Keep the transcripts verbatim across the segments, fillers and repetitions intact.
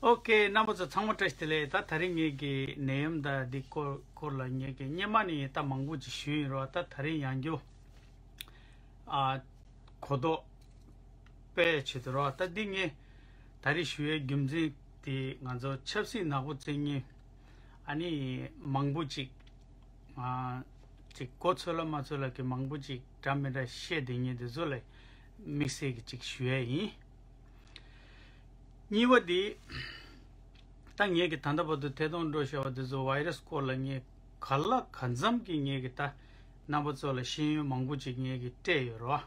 ཨོ་ཀེ། རྣམ་པ་ཚོ་ཚང་མ་བཀྲ་ཤིས་བདེ་ལེགས། ད་དེ་རིང་ངེད་ཀྱི་ནད་ཡམས་དང་འདི་སྐོར་སྐོར་ལ་ངེད་ཀྱི་སྔོན་མ་ནས་ད་མང་པོ་ཅིག་ཞུས་ཡིན་རོགས། ད་དེ་རིང་ཡང་བསྐྱར་ཨ་གོ་རྟོགས་སྤེལ་ཆེད་དུ་རོགས། ད་འདི་ངས་ད་རེས་ཞུ་ཡའི་རྒྱུ་མཚན་དེ་ང་ཚོ་ཆབ་སྲིད་ནག་པོ་རྩེ་མཁན་ཨ་ནི་མང་པོ་ཅིག་ཨ་ཅིག་གོ་ཚོད་ལ་མ་ཚོད་ལ་གི་མང་པོ་ཅིག་འདྲ་མི་འདྲ་བཤད་བསྡད་མཁན་དེ་ཚོ་ལ་དམིགས་བསལ་གྱི་ཅིག་ཞུ་ཡ་ཡིན། གཉིས་པ་དེ། ད་ངས་ཀྱི་ད་ལྟ་བར་དུ་ཐད་གཏོང་འགྲོ་བཞག་པ་དེ་ཚོ་ཝའི་རས་སྐོར་ལ་ངས་ག་ལ་གང་འཚམ་གྱི་ངས་ཀྱི་ད་རྣམ་པ་ཚོ་ལ་ཤེས་ཡོན་མང་པོ་ཅིག་ངས་ཀྱི་སྤྲད་ཡོད་རོ།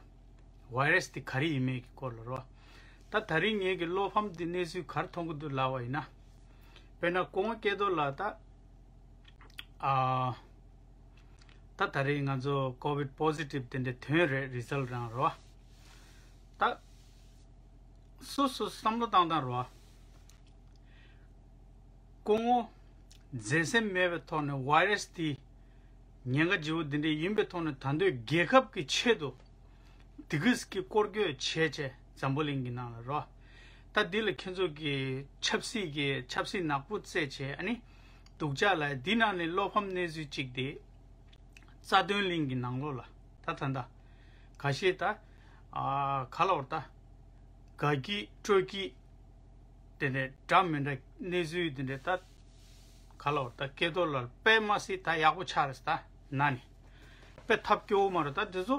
ཝའི་རས་དེ་ག་རེ་ཡིན་མིན་གྱི་སྐོར་ལ་རོ། ད་ད་རིང་ངས་ཀྱི་བློ་ཕམ་དེ་གནས་ཚུལ་ག་རེ་མཐོང་གི་འདུག་ལབ་པ་ཡིན་ན། དཔེར་ན་སྐུ་ངོ་སྐལ་རྡོར་ལགས་ད། ཨ། ད་ད་རེས་ང་ཚོ་ཀོ་བིད་པོ་སི་ཊིབ་དེ་འདྲ་ཐོན་རེད། རི་ཛལ་ཊི་རང་རོ། ད་སོ་སོ་བསམ་བློ་བཏང་སྟངས་རོ། སྐུ་ངོ་འཛེམ་ཟོན་མེད་པའི་ཐོག་ནས་ཝའི་རས་དེ་ཉེན་ཁ་ལྗིད་པོ་འདི་འདྲ་ཡིན་པའི་ཐོག་ནས་ད་དུང་རྒྱལ་ཁབ་ཀྱི་ཆེད་དུ་དེ་གིས་ཀྱི་སྐོར་སྐྱོད་བྱས་བྱས་འཛམ་བུ་གླིང་གི་ནང་ལ་རོ། ད་འདི་ལ་ཁྱེད་ཚོ་གི་ཆབ་སྲིད་ཀྱི་ཆབ་སྲིད་ནག་པོ་རྩེད་བྱས་ཨ་ནི་སྡུག་ཅག་ལ་འདི་ནང་ནས་བློ་ཕམ་གནས་ཚུལ་གཅིག་དེ། རྩ་དོན་གླིང་གི་ནང་ལོགས་ལ་ད་ད་ད་ཁ་ཤས་ད་ཨ་ག་ལ་བར་ད་དགའ་སྐྱིད་སྤྲོ་སྐྱིད་དེ་འདྲའི་འདྲ་མི་འདྲ་གནས་ཚུལ་དེ་འདྲའི་ད་ག་ལ་བར་ད་སྐལ་རྡོར་ལགས་དཔེ་མ་སྲིད་ད་ཡག་པོ་ཆགས་རེད། ད་ན་ནི་དཔེ་ཐབས་སྐྱོ་བོ་མ་རེད། ད་དེ་ཚོ་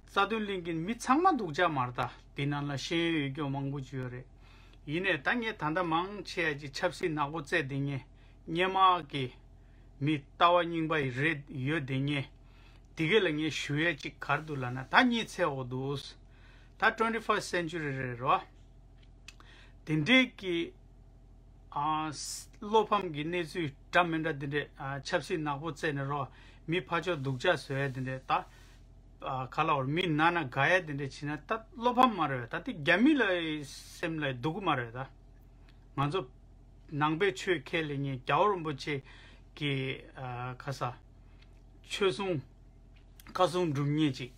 རྩ་དོན་གླིང་གི་མི་ཚང་མ་སྡུག་ཅག་མ་རེད། ད་དེ་ནང་ལ་ཤེས་ཡོན་ཡོད་རྒྱུ་མང་པོ་ཅིག་ཡོད་རེད། ཡིན་ནའི་ད་ངས་ད་ལྟ་མང་ཆེ་བ་ཅིག་ཆབ་སྲིད་ནག་པོ་རྩེད་དེ་ངས་སྔོན་མ་གི་མི་ལྟ་བ་རྙིང་པ་ཡི་རེད་ཡོད་དེ་ངས་དེ་ག་ལ་ངས་ཞུ་ཡས་ཅིག་ག་རེ་འདུག་ལབ་ན། ད་གཉིད་སད་འོ་འདུག་ད་ཊུ་ཝེན་ཊི་ཕར་སི་ཊི་སེན་ཅུ་རི་རེད་རོ། དེ་འདྲས་ཀྱི་ཨ་བློ་ཕམ་གྱི་གནས་ཚུལ་འདྲ་མི་འདྲ་དེ་འདྲས་ཨ་ཆབ་སྲིད་ནག་པོ་རྩེད་ནས་རོ། མི་ཕར་ཕྱོགས་སྡུག་ཅག་བཟོ་ཡས་དེ་འདྲས། ད་ཨ་ག་ལ་བར་མི་ན་ན་དགའ་ཡས་དེ་འདྲས་བྱས་ན་ད་བློ་ཕམ་མ་རེད། ད་དེ་རྒྱ་མི་ལ་སེམས་ལ་སྡུག་གི་མ་རེད། ད་ང་ཚོ་ནང་པའི་ཆོས་ཁས་ལེན་མཁན་རྒྱལ་བ་རིན་པོ་ཆེ་གི་ཨ་ག་ས་ཆོས་སྲུང་བཀའ་སྲུང་སྒྲུབ་མཁན་ཅིག་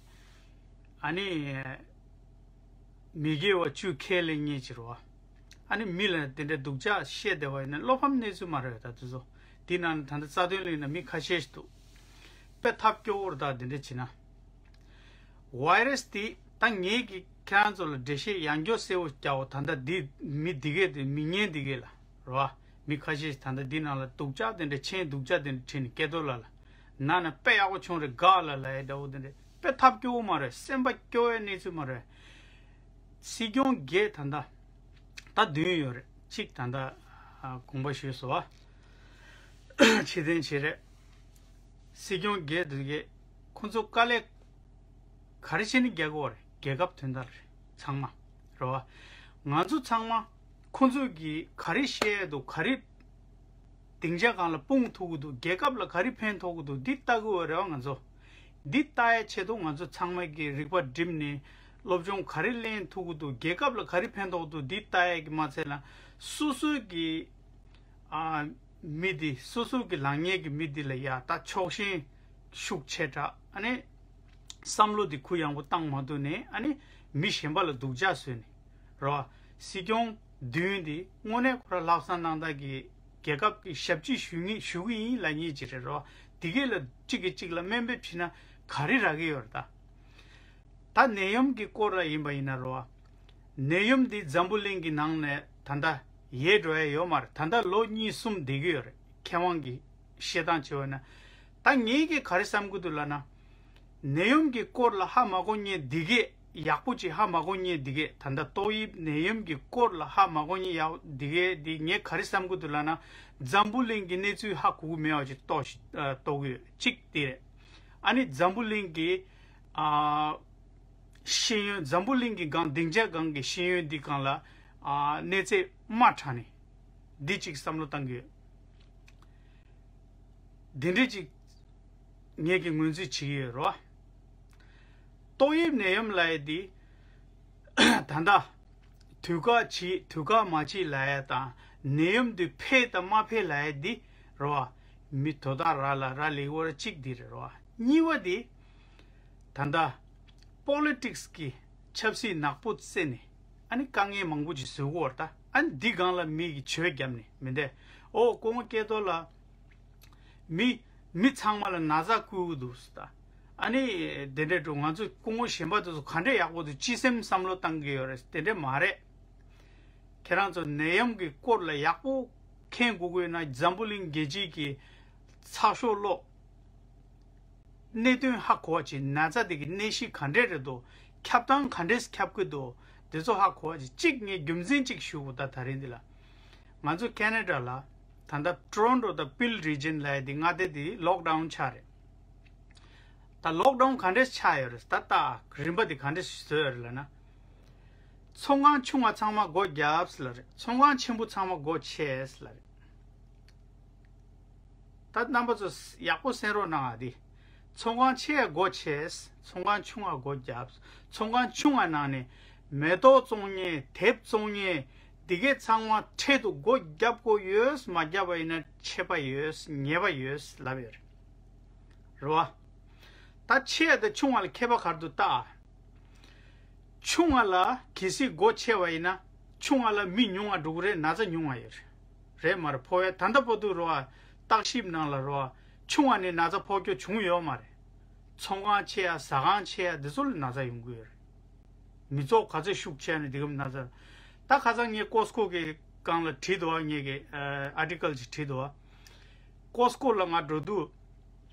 ཨ་ནི་མི་དགེ་བ་བཅུ་ཁས་ལེན་མཁན་ཅིག་རེད་བ། ཨ་ནི་མི་ལ་དེ་འདྲའི་སྡུག་ཅག་བཤད་བསྡད་པ་ཡིན་ན་བློ་ཕམ་གནས་ཚུལ་མ་རེད། ད་དེ་ཚོ་དེ་ནང་ནས་ད་ལྟ་རྩ་དོན་གླིང་ན་མི་ཁ་ཤས་ཤིག་འདུག་དཔེ་ཐབས་སྐྱོ་བོར་ད་དེ་འདྲ་བྱས་ན། ཝའི་རས་དེ་ད་ངེད་ཀྱིས་ཁྱེད་རང་ཚོ་ལ་འགྲེལ་བཤད་ཡང་བསྐྱར་གསལ་བོ་རྒྱག་འོ། ད་ལྟ་འདི་མི་འདི་གས་དེ་མི་ངན་འདི་གས་ལ་རོ། མི་ཁ་ཤས་ཤིག་ད་ལྟ་འདི་ནང་ལ་སྡུག་ཅག་དེ་འདྲ་མཆན་སྡུག་ཅག་དེ་འདྲ་བྲིས་ནས་སྐལ་རྡོར་ལགས་ལ་ན་ན་དཔེ་ཡག་པོ་བྱུང་རེད་དགའ་ལ་ལབ་ཡ་འདྲ་བོ་དེ་འདྲ་དཔེ་ཐབས་སྐྱོ་བོ་མ་རེད། སེམས་པ་སྐྱོ་བའི་གནས་ཚུལ་མ་རེད། སྲིད་སྐྱོང་བརྒྱད་ད་ལྟ་ད་བདུན་ཡོད་རེད། གཅིག་ད་ལྟ་ཨ་དགོངས་པ་ཞུས་སོང་བ། ཕྱིར་འཐེན་བྱས་རེད། སྲིད་སྐྱོང་བརྒྱད་དེ་གས་ཁོང་ཚོ་དཀའ་ལས་ག་རེ་བྱས་ནས་རྒྱག་གི་ཡོད་རེད། རྒྱལ་ཁབ་དོན་དག་རེད་ཚང་མ་རེད་བ། ང་ཚོ་ཚང་མ་ཁོང་ཚོ་གིས་ག་རེ་བཤད་འདུག་ག་རེ་སྡིངས་ཆ་སྒང་ལ་སྤུངས་ཐུབ་ཀྱི་འདུག་རྒྱལ་ཁབ་ལ་ག་རེ་ཕན་ཐོགས་ཀྱི་འདུག་འདི་ལྟ་དགོས་པ་རེད་བ། ང་ཚོ་འདི་ལྟ་ཡའི་ཆེད་དུ་ང་ཚོ་ཚང་མ་གིས་རིག་པ་བསྒྲིམས་ནས་སློབ་སྦྱོང་ག་རེ་ལེན་ཐུབ་ཀྱི་འདུག་རྒྱལ་ཁབ་ལ་ག་རེ་ཕན་ཐོགས་འདུག་འདི་ལྟ་ཡ་གི་མ་ཚད་ལ་སོ་སོའི་གི་ཨ་མི་འདི་སོ་སོ་གི་ལངས་ཉན་གི་མི་འདི་ལ་ཡ་ད་ཕྱོགས་ཞེན་ཤུགས་ཆེ་དྲགས། ཨ་ནི་བསམ་བློ་འདི་གུ་ཡངས་པོ་བཏང་མ་ཐུབ་ནས་ཨ་ནི་མི་གཞན་པ་ལ་སྡུག་ཅག་བཟོས་ནས་རོ། སྲིད་སྐྱོང་བདུན་འདི་དངོས་གནས་ཁོ་ར་ལྷག་བསམ་རྣམ་དག་གི་རྒྱལ་ཁབ་ཀྱི་ཞབས་ཕྱི་ཞུ་ངེས་ཞུ་གི་ཡིན་ལབ་མཁན་ཅིག་རེད་རོ། དེ་གས་ལ་གཅིག་གིས་གཅིག་ལ་དམའ་འབེབས་བྱས་ན་ག་རེ་རག་གི་ཡོད་རེད་ད། ད་ནད་ཡམས་ཀྱི་སྐོར་ལ་ཡིན་པ་ཡིན་ན་རོ། ནད་ཡམས་འདི་འཛམ་བུ་གླིང་གི་ནང་ནས་ད་ལྟ་ཡལ་འགྲོ་ཡ་ཡོད་མ་རེད། ད་ལྟ་ལོ་གཉིས་གསུམ་བསྡད་ཀྱི་ཡོད་རེད། མཁས་དབང་གི་བཤད་སྟངས་བྱས་པ་ན། ད་ངེད་ཀྱིས་ག་རེ་བསམ་གྱི་འདུག་ལབ་ན། ནད་ཡམས་ཀྱི་སྐོར་ལ་ཧ་མ་གོ་མཁན་འདི་གས་ཡག་པོ་ཅིག་ཧ་མ་གོ་མཁན་འདི་གས་ད་ལྟ་ཏོག་དབྱིབས་ནད་ཡམས་ཀྱི་སྐོར་ལ་ཧ་མ་གོ་མཁན་ཡག་འདི་གས་འདི་ངས་ག་རེ་བསམ་གྱི་འདུག་ལབ་ན། འཛམ་བུ་གླིང་གི་གནས་ཚུལ་ཧ་གོ་གི་མེད་པ་ཅིག་རྟོགས་ཤི་ཨ་རྟོགས་ཀྱི་ཡོད། གཅིག་དེ་རེད། ཨ་ནི་འཛམ་བུ་གླིང་གི་ཨ་ཤེས་ཡོན་འཛམ་བུ་གླིང་གི་སྒང་སྡིངས་ཆ་སྒང་གི་ཤེས་ཡོན་འདི་སྒང་ལ་ཨ་གནས་ཚད་དམའ་དྲགས་ནས་འདི་གཅིག་བསམ་བློ་བཏང་གི་ཡོད། འདི་འདྲ་ཅིག་ངེད་ཀྱིས་ངོས་འཛིན་བྱེད་ཀྱི་ཡོད་རེད་བ། ཏོག་དབྱིབས་ནད་ཡམས་ལབ་ཡ་འདི་ད་ལྟ་དུས་བཀག་བྱེད་དུས་བཀག་མ་བྱེད་ལབ་ཡ་དང་ནད་ཡམས་འདི་འཕེལ་དང་མ་འཕེལ་ལབ་ཡ་འདི་རེད་བ། མི་དོ་བདག་ར་ལ་ར་ལེགས་བར་གཅིག་འདི་རེད་བ། གཉིས་པ་འདི་ད་ལྟ་པོ་ལི་ཊིག་སི་གི་ཆབ་སྲིད་ནག་པོ་རྩེ་ནས་ཨ་ནི་དཀའ་ངལ་མང་པོ་ཅིག་བཟོ་གི་ཡོད་རེད་ད། ཨ་ནི་འདི་སྒང་ལ་མི་གི་བྱོས་བརྒྱབ་ནས་མི་འདས། ཨོ་སྐུ་ངོ་སྐལ་རྡོར་ལགས། མི་མི་ཚང་མ་ལ་ན་ཚ་བསྐུལ་གྱི་འདུག་ཟེར་ད། ཨ་ནི་དེ་འདྲས་འགྲོ། ང་ཚོ་སྐུ་ངོ་གཞན་པ་དེ་ཚོ་ག་འདྲས་ཡག་པོ་འདུག་སྤྱི་སེམས་བསམ་བློ་བཏང་གི་ཡོད་རེད། དེ་འདྲས་མ་རེད། ཁྱེད་རང་ཚོ་ནད་ཡམས་ཀྱི་སྐོར་ལ་ཡག་པོ་མཁྱེན་དགོས་ཀྱི་ཡོད་ན། འཛམ་བུ་གླིང་རྒྱལ་སྤྱི་གི་ཚགས་ཤོག་ཀློག་གནད་དོན་ཧ་གོ་བ་བྱེད། ན་ཚ་དེ་གི་གནས་གཞི་ག་འདྲས་རེད་འདུག་ཁྱབ་སྟངས་ག་འདྲས་ཁྱབ་ཀྱི་འདུག་དེ་ཚོ་ཧ་གོ་བ་བྱེད། གཅིག་ངས་རྒྱུ་མཚན་གཅིག་ཞུ་དགོས། ད་ད་རིང་འདི་ལ་ང་ཚོ་ཁེ་ན་ཌ་ལ་ད་ལྟ་ཊོ་རོན་ཊོ་དང་པིལ་རི་ཇན་ལབ་ཡ་དེ་མངའ་སྡེ་དེ་ལོག་ཌའུན་ཆགས་རེད། ད་ལོག་ཌའུན་ག་འདྲས་ཆགས་ཡོད་རེད། ད་ལྟ་རིམ་པ་དེ་ག་འདྲས་བཟོས་ཡོད་རེད་ལབ་ན། ཚོང་ཁང་ཆུང་བ་ཚང་མ་སྒོ་བརྒྱབ་ཟེར་ལབ་རེད། ཚོང་ཁང་ཆེན་པོ་ཚང་མ་སྒོ་ཕྱེ་ཟེར་ལབ་རེད། ད་རྣམ་པ་ཚོ་ཡག་པོ་གསན་རོགས་གནང་ཨ། འདི་ཚོང་ཁང་ཆེ་བ་སྒོ་ཕྱེ། ཚོང་ཁང་ཆུང་བ་སྒོ་བརྒྱབ། ཚོང་ཁང་ཆུང་བ་ནང་ནས་མེ་ཏོག་བཙོང་མཁན། དེབ་བཙོང་མཁན། འདི་གས་ཚང་མ་འཕྲལ་དུ་སྒོ་བརྒྱབ་དགོས་ཡོད། མ་བརྒྱབ་པ་ཡིན་ན་ཆད་པ་ཡོད། ཉེས་པ་ཡོད་ལབ་ཡོད་རེད། རེད་བ། ད་ཆེ་བ་དང་ཆུང་བ་ལ་ཁྱད་པར་ག་རེ་འདུག་ལྟ། ཆུང་བ་ལ་གལ་སྲིད་སྒོ་ཕྱེ་བ་ཡིན་ན། ཆུང་བ་ལ་མི་ཉུང་བ་འགྲོ་གི་རེད། ན་ཚ་ཉུང་བ་ཡོད་རེད། རེད་མ་རེད། ཕོ་བས་ད་ལྟ་བར་དུ་རེད་བ། བརྟག་ཞིབ་ནང་ལ་རེད་བ། ཆུང་བ་ནས་ན་ཚ་ཕོག་རྒྱུ་བྱུང་ཡོད་མ་རེད། ཚོང་ཁང་ཆེ་ཡ་ཟ་ཁང་ཆེ་ཡ་འདི་ཚོ་ལ་ན་ཚ་ཡོང་གི་ཡོད་རེད། མི་ཚོགས་ག་ཚོད་ཤུགས་ཆེ་ཡ་ནས་འདི་གམ་ན་ཚ། ད་ཁ་སང་ངས་ཀོ་སི་ཀོ་གི་སྒང་ལ་བྲིས་འདུག་བ། ངས་ཀྱི་ཨ་ཊི་ཀལ་ཅིག་བྲིས་འདུག་བ། ཀོ་སི་ཀོ་ལ་ང་འགྲོ་དུས་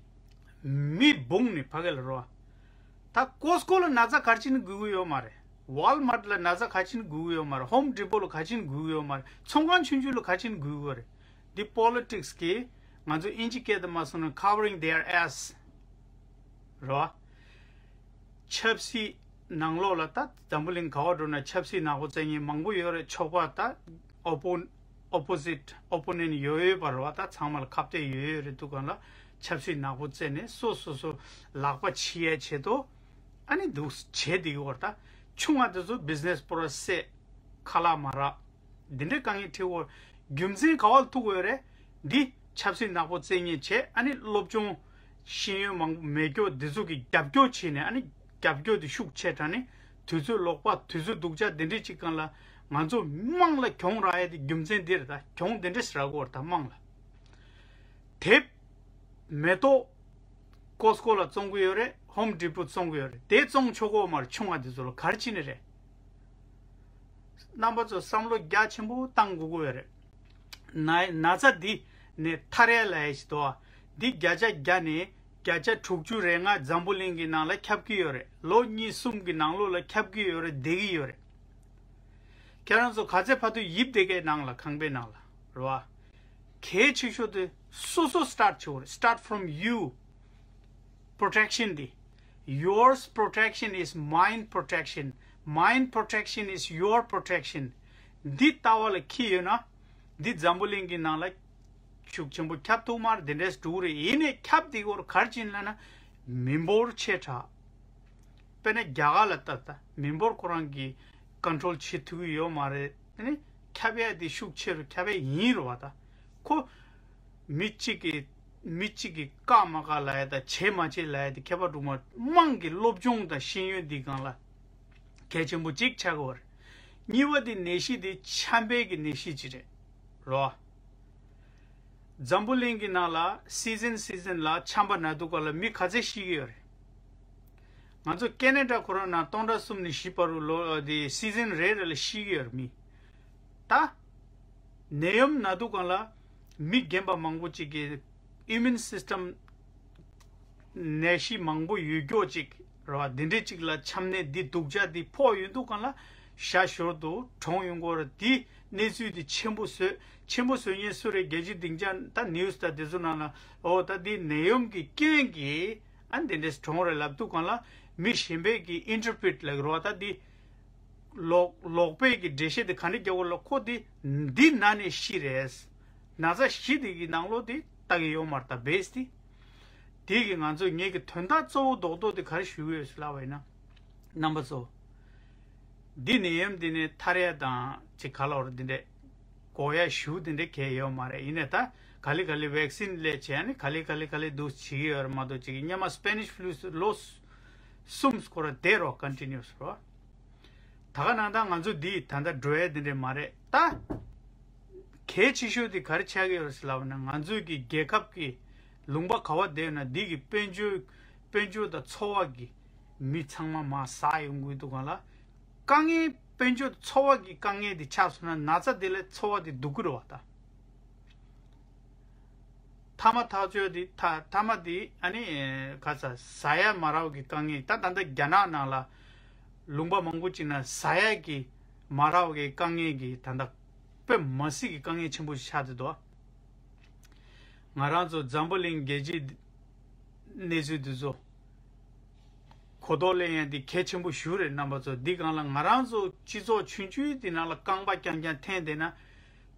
མི་འབུངས་ནས་ཕ་གི་ལ་རེད་བ། ད་ཀོ་སི་ཀོ་ལ་ན་ཚ་ག་རེ་བྱས་ནས་འགོས་ཀྱི་ཡོད་མ་རེད། ཝལ་མར་ཊི་ལ་ན་ཚ་ག་རེ་བྱས་ནས་འགོས་ཀྱི་ཡོད་མ་རེད། ཧོམ་ཌི་པོ་ལ་ག་རེ་བྱས་ནས་འགོས་ཀྱི་ཡོད་མ་རེད། ཚོང་ཁང་ཆུང་ཆུང་ལ་ག་རེ་བྱས་ནས་འགོས་ཀྱི་ཡོད་རེད། འདི་པོ་ལི་ཊིག་སི་གི་ང་ཚོ་ཨིན་ཇི་སྐད་དུ་མ་སོང་ན་covering their ass རེད་བ། ཆབ་སྲིད་ནང་ལོགས་ལ་ད་འཛམ་བུ་གླིང་ག་བ་འགྲོ་ན་ཆབ་སྲིད་ནག་པོ་རྩེ་མཁན་མང་པོ་ཡོད་རེད། ཆོག་པ་ད་ཨོ་པོ་ཨོ་པོ་ཟིཊ་ཨོ་པོ་ནེན་ཊི་ཡོད་ཡོད་པ་རེད་བ། ད་ཚང་མ་ལ་ཁ་གཏད་ཡོད་ཡོད་རེད། འདུག་གང་ལ་ཆབ་སྲིད་ནག་པོ་རྩེ་ནས་སོ་སོ་སོ་ལག་པ་ཕྱི་ཡའི་ཆེད་དུ་ཨ་ནི་འདུག་བྱེད་བསྡད་ཡོད་རེད། ད་ཆུང་བ་དེ་ཚོ་བི་ཛི་ནེ་སི་པོ་ར་སེ་ཁ་ལག་མ་རག་འདི་འདྲའི་དཀའ་ངལ་འཕྲད་ཡོད། རྒྱུ་མཚན་ག་བ་ལ་ཐུག་ཡོད་རེད། འདི་ཆབ་སྲིད་ནག་པོ་རྩེ་མཁན་བྱས། ཨ་ནི་སློབ་སྦྱོང་ཤེས་ཡོན་མང་པོ་མེད་མཁན་འདི་ཚོ་གི་རྒྱབ་སྐྱོར་བྱས་ནས། ཨ་ནི་རྒྱབ་སྐྱོར་དེ་ཤུགས་ཆེ་དྲགས་ནས་དུས་ཚོད་ལོག་པ་དུས་ཚོད་སྡུག་ཅག་འདི་འདྲའི་ཅིག་སྒང་ལ་ང་ཚོ་དམངས་ལ་གྱོང་རག་ཡ་དེ་རྒྱུ་མཚན་འདི་རེད། ད་གྱོང་འདི་འདྲ་ཞིག་རག་གི་ཡོད་རེད། ད་དམངས་ལ་དེབ་མེ་ཏོག་ཀོ་སི་ཀོ་ལ་བཙོང་གི་ཡོད་རེད། ཧོམ་ཌི་པོ་བཙོང་གི་ཡོད་རེད། དེ་བཙོང་ཆོག་གི་ཡོད་མ་རེད། ཆུང་བ་དེ་ཚོ་ལ་ག་རེ་བྱས་ནས་རེད། རྣམ་པ་ཚོ་བསམ་བློ་རྒྱ་ཆེན་པོ་བཏང་དགོས་ཀྱི་ཡོད་རེད། ན་ན་ཚ་འདི་ནས་ཐར་ཡ་ལབ་ཡ་ཞིག་འདུག་བ། འདི་བརྒྱ་ཆ་བརྒྱ་ནས་བརྒྱ་ཆ་དྲུག་ཅུ་རེ་ལྔ་འཛམ་བུ་གླིང་གི་ནང་ལ་ཁྱབ་ཀྱི་ཡོད་རེད། ལོ་གཉིས་གསུམ་གྱི་ནང་ལོགས་ལ་ཁྱབ་ཀྱི་ཡོད་རེད། བསྡད་ཀྱི་ཡོད་རེད། ཁྱེད་རང་ཚོ་ག་ཚད་བར་དུ་ཡིབ་བསྡད་མཁན་ནང་ལ། ཁང་པའི་ནང་ལ་རེད་བ། གལ་ཆེ་ཤོས་དེ་སོ་སོ་སི་ཊར་ཊི་བྱེད་དགོས་རེད། Start from you. Protection དེ། Yours protection is mine protection. Mine protection is your protection. འདི་ལྟ་བ་ལ་འཁྱེར་ཡོད་ན། འདི་འཛམ་བུ་གླིང་གི་ནང་ལ་ཤུགས་ཆེན་པོ་ཁྱབ་ཐུབ་མ་རེད། དེ་འདྲས་འགྲོ་གི་རེད། ཡིན་ནའི་ཁྱབ་བསྡད་ཡོད་རེད། ག་རེ་བྱས་ནས་ལབ་ན་མི་འབོར་ཆེ་དྲགས། དཔེར་ན་རྒྱ་གར་ལ་ལྟ་ད། མི་འབོར་ཁོ་རང་གིས་ཀོན་ཊོལ་བྱེད་ཐུབ་ཀྱི་ཡོད་མ་རེད། དེ་ནི་ཁྱབ་ཡ་དེ་ཤུགས་ཆེ་རུ་ཁྱབ་ཡ་ཡིན་རེད་བ། ད་ཁོ་མི་གཅིག་གིས་མི་གཅིག་གིས་བཀག་མ་བཀག་ལབ་ཡ་དང་བྱེད་མ་བྱེད་ལབ་ཡ་དེ་ཁྱད་པར་འགྲོ་མ། དམངས་ཀྱི་སློབ་སྦྱོང་དང་ཤེས་ཡོན་འདི་སྒང་ལ་གལ་ཆེན་པོ་གཅིག་ཆགས་ཀྱི་ཡོད་རེད། གཉིས་པ་དེ་ནད་གཞི་དེ་ཆམ་པའི་གི་ནད་གཞི་ཅིག་རེད། རེད་བ། འཛམ་བུ་གླིང་གི་ནང་ལ་སི་ཛན་སི་ཛན་ལ་ཆམ་པ་ན་དུས་སྐབས་ལ་མི་ག་ཚད་ཤི་གི་ཡོད་རེད། ང་ཚོ་ཁེ་ན་ཌ་ཁོ་རང་ནང་སྟོང་ཕྲག་གསུམ་ནས་བཞི་བར་དུ་ལོ་དེ་སི་ཛན་རེ་རེ་ལ་ཤི་གི་ཡོད་རེད་མི། ད་ནད་ཡམས་ན་དུས་སྒང་ལ་མི་རྒན་པ་མང་པོ་ཅིག་གི་ཨིམ་མུན་སིས་ཊམ་ནད་གཞི་མང་པོ་ཡོད་མཁན་ཅིག་རེད་བ། འདི་འདྲའི་ཅིག་ལ་ཆམ་ནད་འདི་སྡུག་ཅག་འདི་ཕོག་ཡོང་དུས་སྒང་ལ་ཞར་ཞོར་དུ་གྲོངས་ཡོང་གི་ཡོད་རེད། འདི་གནས་ཚུལ་འདི་ཆེན་པོ་བཟོས། ཆེན་པོ་བཟོ་མཁན་སུ་རེད། རྒྱལ་སྤྱིའི་སྡིངས་ཆ་ད་ནིའུ་སི་དང་དེ་ཚོ་ནང་ལ། ཨོ་ད་འདི་ནད་ཡམས་ཀྱི་རྐྱེན་གྱིས་ཨ་འདི་འདྲས་གྲོངས་རེད་ལབ་དུས་སྒང་ལ་མི་གཞན་པས་ཀྱི་ཨིན་ཊར་པི་རི་ཊི་ལབ་ཀྱི་རེད་བ། ད་འདི་ལོག་ལོག་པའི་གི་འགྲེལ་བཤད་དེ་ག་འདྲ་རྒྱག་དགོས་ལ། ཁོ་དེ་འདི་ན་ནས་ཤི་རེད། ན་ཚ་བཞི་དེ་གི་ནང་ལོགས་དེ་ལྟ་གི་ཡོད་མ་རེད། ད་བེ་སི་དེ། དེ་གི་ང་ཚོས་ངེད་ཀྱི་དོན་དག་གཙོ་བོ་རྡོག་རྡོག་དེ་ག་རེ་ཞུ་གི་ཡོད་ཟེར་ལབ་པ་ཡིན་ན། རྣམ་པ་ཚོ། འདི་ནད་ཡམས་འདི་ནས་ཐར་ཡ་དང་ཅིག་ག་ལ་བར་འདི་འདྲས་འགོག་ཡ་ཞུ་འདི་འདྲས་གལ་ཡོད་མ་རེད། ཡིན་ནའི་ད་ག་ལེ་ག་ལེ་ཝེག་སིན་སླེབས་བྱས་ནས་ག་ལེ་ག་ལེ་ག་ལེ་འདུག་བྱེད་ཀྱི་ཡོད་རེད་མ་གཏོགས། ཅིག་སྔོན་མ་སི་པེ་ནིཤ་ཕུ་ལུ་ལོ་གསུམ་སྐོར་བསྡད་རོགས། ཀོན་ཊི་ནིའུ་སི་རོགས། ད་ག་ནང་ད་ང་ཚོ་འདི་ད་ལྟ་འགྲོ་ཡ་འདི་འདྲས་མ་རེད། ད་གལ་ཆེ་ཤོས་དེ་ག་རེ་ཆགས་ཀྱི་ཡོད་རེད་ཟེར་ལབ་ན། ང་ཚོའི་གི་རྒྱལ་ཁབ་ཀྱི་ལུང་པ་ག་བ་བསྡད་ན་འདི་གི་དཔལ་འབྱོར་དཔལ་འབྱོར་དང་འཚོ་བ་གི་མི་ཚང་མ་མར་ཟག་ཡོང་གི་འདུག་ག་ལ། དཀའ་ངལ་དཔལ་འབྱོར་འཚོ་བ་གི་དཀའ་ངལ་དེ་ཆགས་སོང་ན་ན་ཚ་དེ་ལས་འཚོ་བ་དེ་སྡུག་གི་རེད་བ་ད། ཐ་མ་ཐག་ཆོད་དེ་ཐ་ཐ་མ་དེ་ཨ་ནི་ག་ས་ཟ་ཡ་མ་རག་གི་དཀའ་ངལ། ད་ད་ལྟ་རྒྱ་ནག་ནང་ལ་ལུང་པ་མང་པོ་ཅིག་ན་ཟ་ཡ་གི་མ་རག་གི་དཀའ་ངལ་གི་ད་ལྟ་དཔེ་མ་སྲིད་ཀྱི་དཀའ་ངལ་ཆེན་པོ་ཞིག་ཆགས་བསྡད་འདུག་ང་རང་ཚོ་འཛམ་བུ་གླིང་རྒྱལ་སྤྱིའི་གནས་ཚུལ་འདི་ཚོ་གོ་རྟོགས་ལེན་ཡ་འདི་གལ་ཆེན་པོ་ཞིག་རེད། རྣམ་པ་ཚོ། འདི་སྒང་ལ་ང་རང་ཚོ་སྤྱི་ཚོགས་ཆུང་ཆུང་འདི་ནང་ལ་རྐང་པ་རྐྱང་རྐྱང་འཐེན་བསྡད་ན་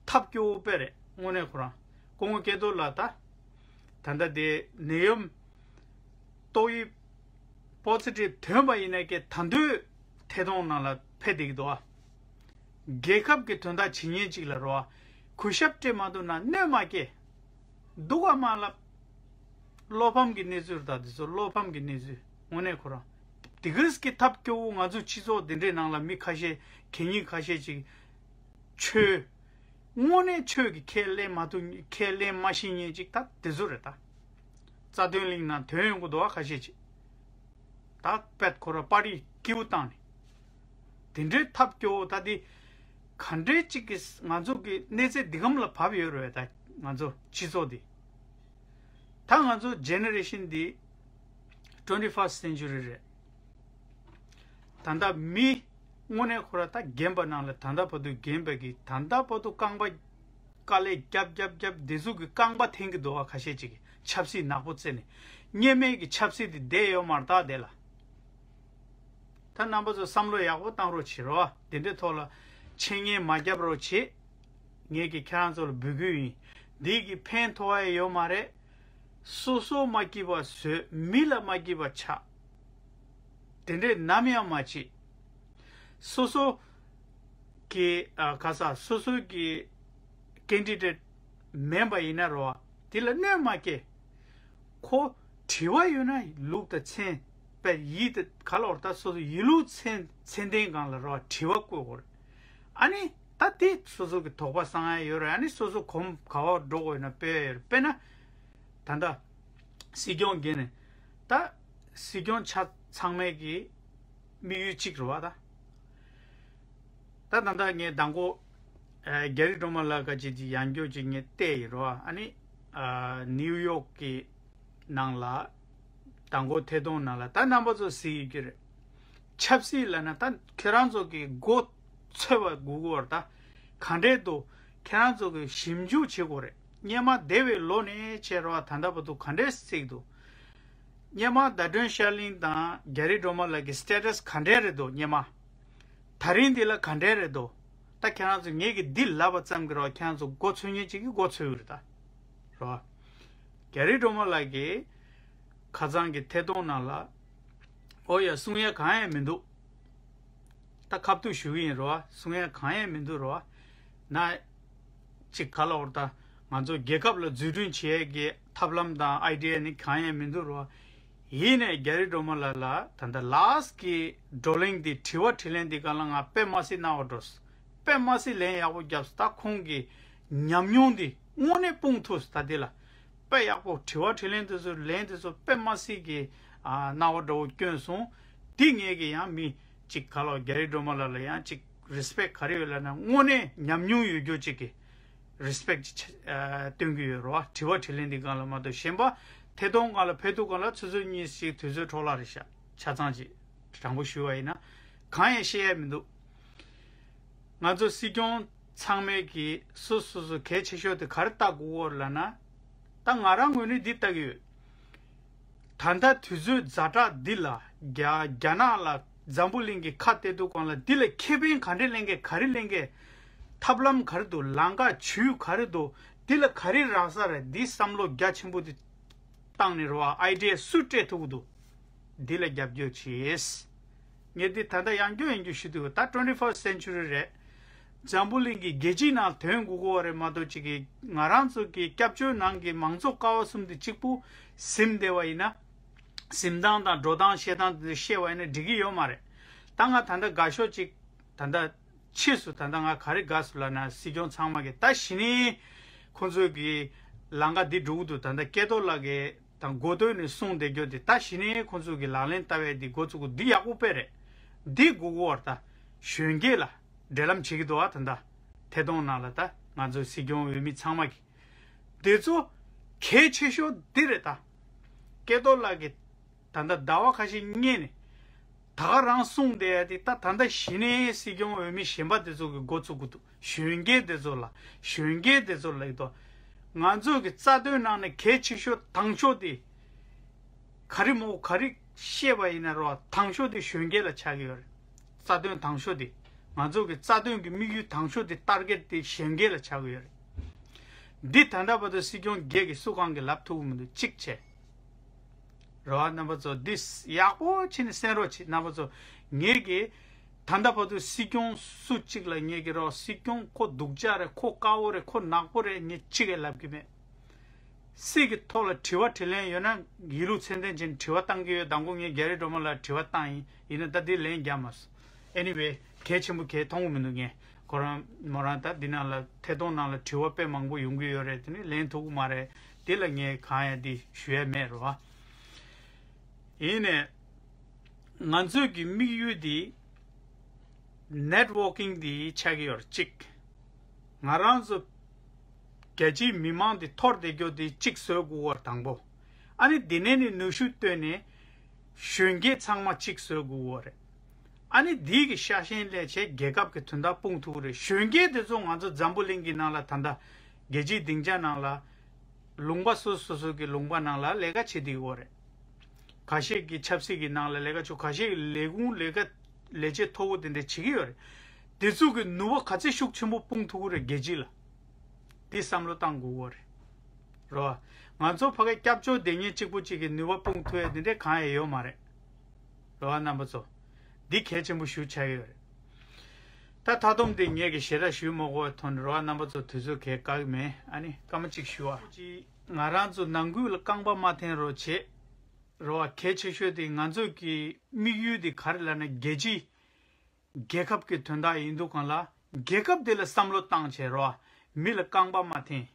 ཐབས་སྐྱོ་བོ་དཔེ་རེད། དངོས་གནས་ཁོ་རང་སྐུ་ངོ་སྐལ་རྡོར་ལགས། ད་ད་ལྟ་དེ་ནད་ཡམས་ཏོག་དབྱིབས་པོ་སི་ཊིབ་ཐོན་པ་ཡིན་ན་ཀྱེ་ད་འདོད་ཐད་གཏོང་ནང་ལ་ཕེབས་བསྡད་ཀྱི་འདུག་ཨ། རྒྱལ་ཁབ་ཀྱི་དོན་དག་བྱེད་མཁན་ཅིག་ལ་རོ། གུས་ཞབས་སྤྲད་མ་ཐུབ་ན་གནོད་མ་སྐྱེལ། སྡུག་ག་མ་ལབ། བློ་ཕམ་གྱི་གནས་ཚུལ་རེད་ད། འདི་ཚོ་བློ་ཕམ་གྱི་གནས་ཚུལ། དངོས་གནས་ཁོ་རང་དེ་གིས་ཀྱི་ཐབས་སྐྱོ་བོ། ང་ཚོ་སྤྱི་ཚོགས་འདི་འདྲའི་ནང་ལ་མི་ཁ་ཤས་གད་སྙིགས་ཁ་ཤས་ཅིག་ཆོས། དངོས་གནས་ཆོས་ཀྱི་ཁས་ལེན་མ་ཐུབ། ཁས་ལེན་མ་ཤེས་མཁན་ཅིག་ད་དེ་ཚོ་རེད་ད། རྩ་དོན་གླིང་ནང་ཐོན་ཡོང་གི་འདུག་བ་ཁ་ཤས་ཅིག་ད་པད་ཁོ་ར་པར་རིས་སྐྱིད་པོ་བཏང་ནས། དེ་འདྲའི་ཐབས་སྐྱོ་བོ་ད་དེ་ག་འདྲའི་ཅིག་གིས་ང་ཚོ་གི་གནས་ཚད་འདི་གམ་ལ་བབས་ཡོད་རེད་ད། ང་ཚོ་སྤྱི་ཚོགས་འདི། ད་ང་ཚོ་ཇེ་ནེ་རེ་ཤན་འདི་ཊུ་ཝེན་ཊི་ཕར་སི་ཊི་སེན་ཅུ་རི་རེད། ད་ལྟ་མི་དངོས་གནས་ཁོ་ར་ད་རྒན་པ་ནང་ལ་ད་ལྟ་བར་དུ་རྒན་པ་གི་ད་ལྟ་བར་དུ་རྐང་པ་དཀའ་ལས་རྒྱབ་རྒྱབ་རྒྱབ་འདི་ཚོ་གི་རྐང་པ་འཐེན་གི་འདུག་བ་ཁ་ཤས་ཅིག་གི་ཆབ་སྲིད་ནག་པོ་རྩེ་ནས། སྔོན་མའི་གི་ཆབ་སྲིད་དེ་བསྡད་ཡོད་མ་རེད་ད་དེ་ལ། ད་རྣམ་པ་ཚོ་བསམ་བློ་ཡག་པོ་བཏང་རོགས་བྱེད་རོགས། དེ་འདྲའི་ཐོག་ལ་འཆད་ཉན་མ་རྒྱབ་རོགས་བྱེད། ངས་ཀྱི་ཁྱེད་རང་ཚོ་ལ་འབོད་སྐུལ་ཡིན། འདི་གི་ཕན་ཐོགས་ཡ་ཡོད་མ་རེད། སོ་སོ་མ་སྐྱིད་པ་བཟོས། མི་ལ་མ་སྐྱིད་པ་ཆགས། དེ་འདྲས་ནམ་ཡང་མ་བྱེད། སོ་སོ་གི་ཨ་ག་ས་སོ་སོ་གི་ཀེན་ཌི་ཌེ་ཊི་མིན་པ་ཡིན་ན་རོ། དེ་ལ་གནོད་མ་སྐྱེལ། ཁོ་དྲི་བ་ཡོད་ན་ལུགས་དང་མཚན་པའི་ཡིད་དེ་ག་ལ་བར་ད་སོ་སོ་ཡིད་ལུགས་མཚན་མཚན་ལྡན་སྒང་ལ་རོ་དྲི་བ་བཀོད་དགོས་རེད། ཨ་ནི་ད་དེ་སོ་སོ་གི་དོགས་པ་སངས་ཡ་ཡོད་རེད། ཨ་ནི་སོ་སོ་གོམ་ག་བར་འགྲོ་དགོས་ཡོད་ན་སྤོས་ཡ་ཡོད་རེད། དཔེར་ན་ད་ལྟ་སྲིད་སྐྱོང་གིས་ནས་ད་སྲིད་སྐྱོང་ཆ་ཚང་མས་གི་དམིགས་ཡུལ་གཅིག་རེད་བ་ད། ད་ད་ལྟ་ངས་མདང་དགོང་ཨ་རྒྱ་རི་སྒྲོལ་མ་ལགས་ཀྱི་ཅིག་ཡང་བསྐྱར་ཅིག་ངས་བལྟས་ཡིན་རོ། ཨ་ནི་ཨ་ནིའུ་ཡོག་གི་ནང་ལ་མདང་དགོང་ཐད་གཏོང་ནང་ལ་ད་རྣམ་པ་ཚོ་གཟིགས་ཡོད་ཀྱི་རེད། ཆབ་སྲིད་ལབ་ན་ད་ཁྱེད་རང་ཚོ་གི་མགོ་ཚོས་པ་དགོས་ཀྱི་ཡོད་རེད་ད། ག་འདྲས་འདུག་ཁྱེད་རང་ཚོ་གི་ཞིབ་འཇུག་བྱེད་དགོས་རེད། སྔོན་མ་འདས་པའི་ལོ་ནས་བྱས་རོ་ད་ལྟ་བར་དུ་ག་འདྲས་བརྩིས་འདུག་སྔོན་མ་ཟླ་སྒྲོན་ཤར་གླིང་དང་རྒྱ་རི་སྒྲོལ་མ་ལགས་ཀྱི་སི་ཊེ་ཊས་ག་འདྲས་རེད་འདུག་སྔོན་མ། ད་རིང་འདི་ལ་ག་འདྲས་རེད་འདུག་ད་ཁྱེད་རང་ཚོ་ངེད་ཀྱི་འདི་ལབ་པ་ཙམ་གྱིས་རོ་ཁྱེད་རང་ཚོ་མགོ་ཚོས་མཁན་ཅིག་གིས་མགོ་ཚོས་ཀྱི་རེད་ད། རོ། རྒྱ་རི་སྒྲོལ་མ་ལགས་ཀྱིས་ཁ་སང་གི་ཐད་གཏོང་ནང་ལ། ཨོ་ཡ་གསུང་ཡ་གང་ཡང་མི་འདུག་ད་ཁ་ཐུག་ཞུ་གི་ཡིན་རོ། གསུང་ཡ་གང་ཡང་མི་འདུག་རོ། ན། ཅིག་ག་ལ་འོར་ད། ང་ཚོ་རྒྱལ་ཁབ་ལ་འཛུགས་སྐྲུན་བྱེད་ཡས་ཀྱི་ཐབས་ལམ་དང་ཨའི་ཌི་ཡ་ནི་གང་ཡང་མི་འདུག་རོ། ཡིན་ནས་རྒྱ་རི་སྒྲོལ་མ་ལགས་ལ་ད་ལྟ་ལཱསི་ཀྱི་བགྲོ་གླེང་འདི་དྲི་བ་དྲིས་ལན་འདི་སྒང་ལ་ང་དཔེ་མ་སྲིད་རྣ་བ་འགྲོ། དཔེ་མ་སྲིད་ལན་ཡག་པོ་བརྒྱབ། ད་ཁོང་གི་ཉམས་མྱོང་འདི་དངོས་གནས་སྤུངས་ཐུབ་ད་འདི་ལ། དཔེ་ཡག་པོ་དྲི་བ་དྲིས་ལན་དེ་ཚོ་ལན་དེ་ཚོ་དཔེ་མ་སྲིད་ཀྱི་ཨ་རྣ་བ་འགྲོ་བོ་སྐྱོན་སོང་། འདི་ངས་ཀྱི་ཡང་མི་གཅིག་ག་ལོ་རྒྱ་རི་སྒྲོལ་མ་ལགས་ལ་ཡང་གཅིག་རེ་སི་པེག་ག་རེ་ཡོད་ལབ་ན་དངོས་གནས་ཉམས་མྱོང་ཡོད་རྒྱུ་གཅིག་གི་རེ་སི་པེག་ཅིག་ཨ་སྟོན་གྱི་ཡོད་རོ། དྲི་བ་དྲིས་ལན་འདི་སྒང་ལ་མ་གཏོགས་གཞན་པ་ཐད་གཏོང་སྒང་ལ་ཕེབས་དུས་སྒང་ལ་ཆུ་ཚོད་གཉིས་ཤིག་དུས་ཚོད་འཕྲོ་བརླག་རེད་ཤག་ཆ་ཚང་ཅིག་དྲང་པོ་ཞུ་བ་ཡིན་ན་གང་ཡང་བཤད་ཡ་མི་འདུག་ང་ཚོ་སྲིད་སྐྱོང་ཚང་མས་ཀྱི་སོ་སོ་སོ་གལ་ཆེ་ཤོས་དེ་ག་རེ་ལྟ་དགོས་ཀྱི་ཡོད་ལབ་ན། ད་ང་རང་ངོས་ནས་འདི་ལྟ་གི་ཡོད། ད་ལྟ་དུས་ཚོད་ཛ་དྲག་འདི་ལ་རྒྱ་རྒྱ་ནག་ལ་འཛམ་བུ་གླིང་གི་ཁ་གཏད་དུས་སྒང་ལ་འདི་ལ་ཁེ་ཕན་ག་འདྲས་ལེན་གི་ག་རེ་ལེན་གི་ཐབས་ལམ་ག་རེ་འདུག་ལམ་ཁ་ཇུས་ག་རེ་འདུག་འདི་ལ་ག་རེ་རག་ས་རེད། འདི་བསམ་བློ་རྒྱ་ཆེན་པོ་འདི་བཏང་ནས་རེད་བ། ཨའི་ཌི་ཡ་སུས་སྤྲད་ཐུབ་ཀྱི་འདུག་འདི་ལ་རྒྱབ་སྐྱོར་བྱེད། ངས་འདི་ད་ལྟ་ཡང་བསྐྱར་ཡང་བསྐྱར་ཞུ་འདོད། ད་ཊུ་ཝེན་ཊི་ཕར་སི་ཊི་སེན་ཅུ་རི་རེད། འཛམ་བུ་གླིང་གི་རྒྱལ་སྤྱིའི་ནང་ཐོན་དགོས་ཀྱི་ཡོད་རེད་མ་གཏོགས་ཅིག་གི་ང་རང་ཚོ་གི་སྐྱབས་བཅོལ་ནང་གི་མང་གཙོ་ཀ་བ་གསུམ་དེ་གཅིག་པུ་ཟིན་བསྡད་པ་ཡིན་ན། ཟིན་སྟངས་དང་འགྲོ་སྟངས་བཤད་སྟངས་དེ་ཚོ་ཤེས་པ་ཡིན་ན་འགྲིག་གི་ཡོད་མ་རེད། ད་ང་ད་ལྟ་དགའ་ཤོས་ཅིག་ད་ལྟ་ ཕྱིས་སུ་ད་ལྟ་ང་ག་རེ་དགའ་སོང་ལབ་ན། སྲིད་སྐྱོང་ཚང་མ་གིས་ད་གཞི་ནས་ཁོང་ཚོས་ཀྱི་ལམ་ཁ་འདི་འགྲོ་གི་འདུག་ད་ལྟ་སྐལ་རྡོར་ལགས་ཀྱིས་དང་འགོ་སྟོད་ནས་གསུངས་བསྡད་རྒྱུ་དེ། ད་གཞི་ནས་ཁོང་ཚོས་ཀྱི་ལག་ལེན་བསྟར་བའི་འདི་འགོ་བཙུགས་གི་འདི་ཡག་པོ་དཔེ་རེད། འདི་དགོས་ཀྱི་ཡོད་རེད། ད་གཞོན་སྐྱེས་ལ་འབྲེལ་ལམ་བྱེད་ཀྱི་འདུག་ཨ། ད་ལྟ་ཐད་གཏོང་ནང་ལ་ད་ང་ཚོ་སྲིད་སྐྱོང་འོས་མི་ཚང་མ་གིས་དེ་ཚོ་གལ་ཆེ་ཤོས་འདི་རེད། ད་སྐལ་རྡོར་ལགས་ཀྱིས་ད་ལྟ་ཟླ་བ་ཁ་ཤས་སྔོན་ནས་ད་ག་རང་གསུངས་བསྡད་ཡ་དེ། ད་ད་ལྟ་གཞི་ནས་སྲིད་སྐྱོང་འོས་མི་གཞན་པ་དེ་ཚོ་གིས་འགོ་བཙུགས་ཀྱི་འདུག་གཞོན་སྐྱེས་དེ་ཚོ་ལ། གཞོན་སྐྱེས་དེ་ཚོ་ལ་ཡིན་དོ། ང་ཚོ་གི་རྩ་དོན་ནང་ནས་གལ་ཆེ་ཤོས་དང་ཤོས་དེ་ག་རེ་མོ་ག་རེ་བཤད་པ་ཡིན་ན་རོ། དང་ཤོས་དེ་གཞོན་སྐྱེས་ལ་ཆགས་ཀྱི་ཡོད་རེད། རྩ་དོན་དང་ཤོས་དེ། ང་ཚོ་གི་རྩ་དོན་གྱི་དམིགས་ཡུལ་དང་ཤོས་དེ། ཊར་གེཊ་དེ་གཞོན་སྐྱེས་ལ་ཆགས་ཀྱི་ཡོད་རེད། འདི་ད་ལྟ་བར་དུ་སྲིད་སྐྱོང་སྒེར་གྱི་སུ་གང་གིས་ལབ་ཐུབ་ཀྱི་མི་འདུག་གཅིག་བྱས། རེད་བ། རྣམ་པ་ཚོ་འདི་ཡག་པོ་བྱས་ནས་གསན་རོགས་བྱེད། རྣམ་པ་ཚོ། ངེད་ཀྱིས་ད་ལྟ་བར་དུ་སྲིད་སྐྱོང་སུ་གཅིག་ལ་ངེད་ཀྱིས་རོགས། སྲིད་སྐྱོང་ཁོ་སྡུག་ཅག་རེད། ཁོ་དཀར་པོ་རེད། ཁོ་ནག་པོ་རེད། ངས་གཅིག་ཀྱང་ལབ་ཀྱི་མེད། སྲིད་ཀྱི་ཐོག་ལ་དྲི་བ་དྲིས་ལན་ཡོད་ན་ཡིན་ལུགས་ཚད་ལྡན་བྱས་ནས་དྲི་བ་བཏང་གི་ཡོད། མདང་དགོང་ངས་རྒྱ་རི་སྒྲོལ་མ་ལགས་ལ་དྲི་བ་བཏང་ཡིན། ཡིན་ན་ད་འདི་ལན་རྒྱག་མ་སོང་། Anyway། གལ་ཆེན་པོ་གལ་མཐོང་གི་མི་འདུག་ངས་ཁོ་རང་མོ་རང་ད་འདི་ནང་ལ་ཐད་གཏོང་ནང་ལ་དྲི་བ་དཔེ་མང་པོ་ཡོང་གི་ཡོད་རེད། དེ་ནི་ལན་ཐུབ་ཀྱི་མ་རེད། དེ་ལ་ངས་གང་ཡང་འདི་ཞུ་ཡ་མེད་རེད་བ། ཡིན་ནས་ང་ཚོའི་གི་དམིགས་ཡུལ་འདི་ནེཊ་ཝོར་ཀིང་འདི་ཆགས་ཀྱི་ཡོད་རེད། གཅིག་ང་རང་ཚོ་རྒྱ་ཆེའི་མི་མང་འདི་འཐོར་བསྡད་རྒྱུ་འདི་གཅིག་བཟོ་དགོས་པ་དང་པོ། ཨ་ནི་འདི་ནས་ནི་ནུས་ཤུགས་བཏོན་ནས་གཞོན་སྐྱེས་ཚང་མ་གཅིག་བཟོ་དགོས་པ་རེད། ཨ་ནི་འདི་གི་ཤ་ཞེན་སླེབས་བྱས་རྒྱལ་ཁབ་ཀྱི་དོན་དག་སྤུངས་ཐུབ་ཀྱི་རེད། གཞོན་སྐྱེས་དེ་ཚོ་ང་ཚོ་འཛམ་བུ་གླིང་གི་ནང་ལ་ད་ལྟ་རྒྱལ་སྤྱིའི་སྡིངས་ཆ་ནང་ལ་ལུང་པ་སོ་སོ་སོ་གི་ལུང་པ་ནང་ལ་ལས་ཀ་བྱེད་བསྡད་ཀྱི་ཡོད་རེད། ཁ་ཤས་ཀྱིས་ཆབ་སྲིད་ཀྱི་ནང་ལ་ལས་ཀ་བྱེད། ཁ་ཤས་ཀྱིས་ལས་ཁུངས་ལས་ཀ་ལས་བྱེད་མཐོ་པོ་དེ་འདྲ་བྱེད་ཀྱི་ཡོད་རེད། དེ་ཚོ་གི་ནུས་པ་ག་ཚད་ཤུགས་ཆེན་པོ་སྤུངས་ཐུབ་ཀྱི་རེད་རྒྱལ་སྤྱི་ལ། འདི་བསམ་བློ་བཏང་དགོས་ཀྱི་རེད། རེད་བ། ང་ཚོ་ཕ་གིར་སྐྱབས་བཅོལ་བསྡད་མཁན་གཅིག་པོ་གཅིག་གིས་ནུས་པ་སྤུངས་ཐུབ་ཡ་དེ་འདྲ་གང་ཡང་ཡོད་མ་རེད། རེད་བ་རྣམ་པ་ཚོ། འདི་གལ་ཆེན་པོ་ཞེ་པོ་ཆགས་ཀྱི་ཡོད་རེད། ད་མཐའ་སྡོམ་དེ་ངས་ཀྱི་ཞེ་དྲག་ཞུ་མ་དགོས་པའི་ཐོག་ནས་རེད་བ། རྣམ་པ་ཚོ་དུས་ཚོད་གས་བཀག་གི་མེད། ཨ་ནི་སྐར་མ་གཅིག་ཞུ་བ། ཅི། ང་རང་ཚོ་ནང་ཁུལ་ལ་རྐང་པ་མ་འཐེན་རོགས་བྱེད། རེད་བ། གལ་ཆེ་ཤོས་དེ་ང་ཚོ་གི་དམིགས་ཡུལ་དེ་ག་རེ་ལབ་ན་རྒྱལ་སྤྱི། རྒྱལ་ཁབ་ཀྱི་དོན་དག་ཡིན་དུས་གང་ལ་རྒྱལ་ཁབ་དེ་ལ་བསམ་བློ་བཏང་བྱས་རོགས། མི་ལ་རྐང་པ་མ་འཐེན།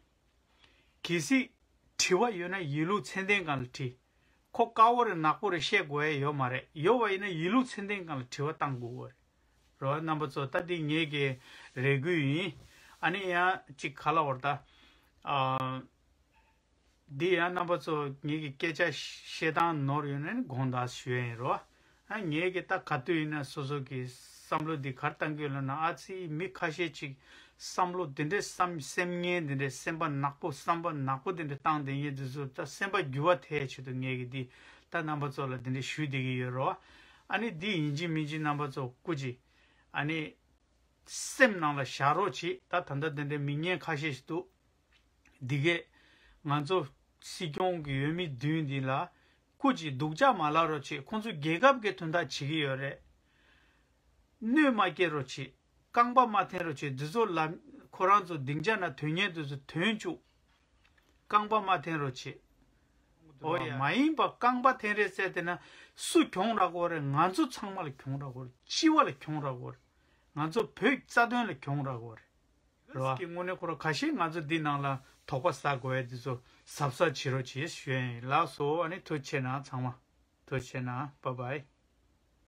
གལ་སྲིད་དྲི་བ་ཡོད་ན་ཡིན་ལུགས་ཚད་ལྡན་སྒང་ལ་དྲིས། ཁོ་དཀར་པོ་རེད་ནག་པོ་རེད་བཤད་དགོས་ཡ་ཡོད་མ་རེད། ཡོད་པ་ཡིན་ན་ཡིན་ལུགས་ཚད་ལྡན་སྒང་ལ་དྲི་བ་བཏང་དགོས་ཀྱི་རེད། རོགས་རྣམ་པ་ཚོ། ད་འདི་ངེད་ཀྱི་རེ་སྐུལ་ཡིན། ཨ་ནི་ཡང་གཅིག་ག་ལབ་དགོས་རེད་ད། ཨ། འདི་ཡང་རྣམ་པ་ཚོ་ངེད་ཀྱི་སྐད་ཆ་བཤད་སྟངས་ནོར་ཡོད་ན་ནི་དགོངས་དག་ཞུ་ཡ་ཡིན་རོ། ཨ། ངེད་ཀྱི་ད་ག་དུས་ཡིན་ན་སོ་སོ་གི་བསམ་བློ་འདི་ག་རེ་བཏང་གི་ཡོད་ལབ་ན། ཨ་ཙི། མི་ཁ་ཤས་ཅིག་བསམ་བློ་འདི་འདྲའི་བསམ་སེམས་ངན་འདི་འདྲའི་སེམས་པ་ནག་པོ་བསམ་པ་ནག་པོ་འདི་འདྲ་བཏང་བསྡད་མཁན་འདི་ཚོ་ད་སེམས་པ་འགྱུར་བ་ཐེབས་ཆེད་དུ་ངེད་ཀྱི་འདི་ད་རྣམ་པ་ཚོ་ལ་འདི་འདྲ་ཞུ་བསྡད་ཀྱི་ཡོད་རོ། ཨ་ནི་འདི་ཡིན་གཅིག་མིན་གཅིག་རྣམ་པ་ཚོ་སྐུ་མཁྱེན། ཨ་ནི་སེམས་ནང་ལ་བཞག་རོགས་གྱིས། ད་ད་ལྟ་འདི་འདྲའི་མི་ངན་ཁ་ཤས་ཤིག་འདུག་འདི་གས་ང་ཚོ་སྲིད་སྐྱོང་གི་འོས་མི་བདུན་འདི་ལ་སྐུ་མཁྱེན་སྡུག་ཅག་མ་ལབ་རོགས་བྱེད། ཁོང་ཚོ་རྒྱལ་ཁབ་ཀྱི་དོན་དག་བྱེད་ཀྱི་ཡོད་རེད། གནོད་མ་སྐྱེལ་རོགས་བྱེད། རྐང་པ་མ་འཐེན་རོགས་བྱེད། འདི་ཚོ་ལ་ཁོ་རང་ཚོ་སྡིངས་ཆ་ན་དོན་གཉེར་འདི་ཚོ་དོན་བཅུག་རྐང་པ་མ་འཐེན་རོགས་བྱེད། འོ་ཡ། མ་ཡིན་པ་རྐང་པ་འཐེན་རེས་བྱས་བསྡད་ན་སུ་གྱོང་རག་གི་ཡོད་རེད། ང་ཚོ་ཚང་མ་ལ་གྱོང་རག་གི་ཡོད་རེད། སྤྱི་པ་ལ་གྱོང་རག་གི་ཡོད་རེད། ང་ཚོ་བོད་རྩ་དོན་ལ་གྱོང་རག་གི་ཡོད་རེད། རེད་བ། གི་དངོས་གནས་ཁོ་རང་ཁ་ཤས་ང་ཚོ་འདི་ནང་ལ་དོགས་པ་ཟ་དགོས་ཡ་འདི་ཚོ་གཟབ་གཟབ་བྱེད་རོགས་བྱེད་ཞུ་ཡ་ཡིན། ལགས་སོ། ཨ་ནི་ཐུགས་རྗེ་གནང་ཚང་མ། ཐུགས་རྗེ་གནང་། བཱའི་བཱའི།